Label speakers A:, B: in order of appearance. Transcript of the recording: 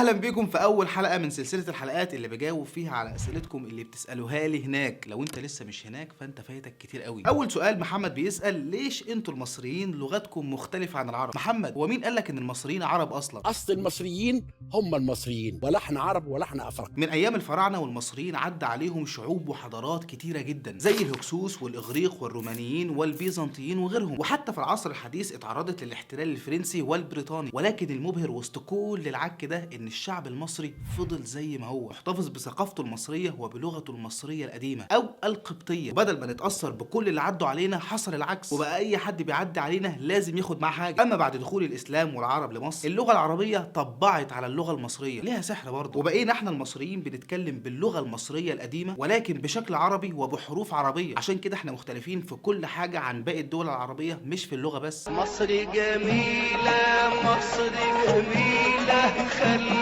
A: اهلا بيكم في اول حلقة من سلسلة الحلقات اللي بجاوب فيها على اسئلتكم اللي بتسالوها لي هناك. لو انت لسه مش هناك فانت فايتك كتير قوي. اول سؤال، محمد بيسال ليش انتوا المصريين لغتكم مختلفة عن العرب؟ محمد، هو مين قالك ان المصريين عرب اصلا؟
B: اصل المصريين هم المصريين، ولا احنا عرب ولا احنا افارقه.
A: من ايام الفراعنة والمصريين عدى عليهم شعوب وحضارات كتيرة جدا زي الهكسوس والاغريق والرومانيين والبيزنطيين وغيرهم، وحتى في العصر الحديث اتعرضت للاحتلال الفرنسي والبريطاني. ولكن المبهر وسط كل العك ده ان الشعب المصري فضل زي ما هو، محتفظ بثقافته المصرية وبلغته المصرية القديمة او القبطيه. وبدل ما نتاثر بكل اللي عدوا علينا حصل العكس، وبقى اي حد بيعدي علينا لازم ياخد معاه حاجة. اما بعد دخول الاسلام والعرب لمصر، اللغة العربية طبعت على اللغة المصرية، ليها سحر برضه، وبقينا احنا المصريين بنتكلم باللغة المصرية القديمة ولكن بشكل عربي وبحروف عربية. عشان كده احنا مختلفين في كل حاجة عن باقي الدول العربية، مش في اللغة بس.
C: مصر جميلة، مصر جميلة، خلي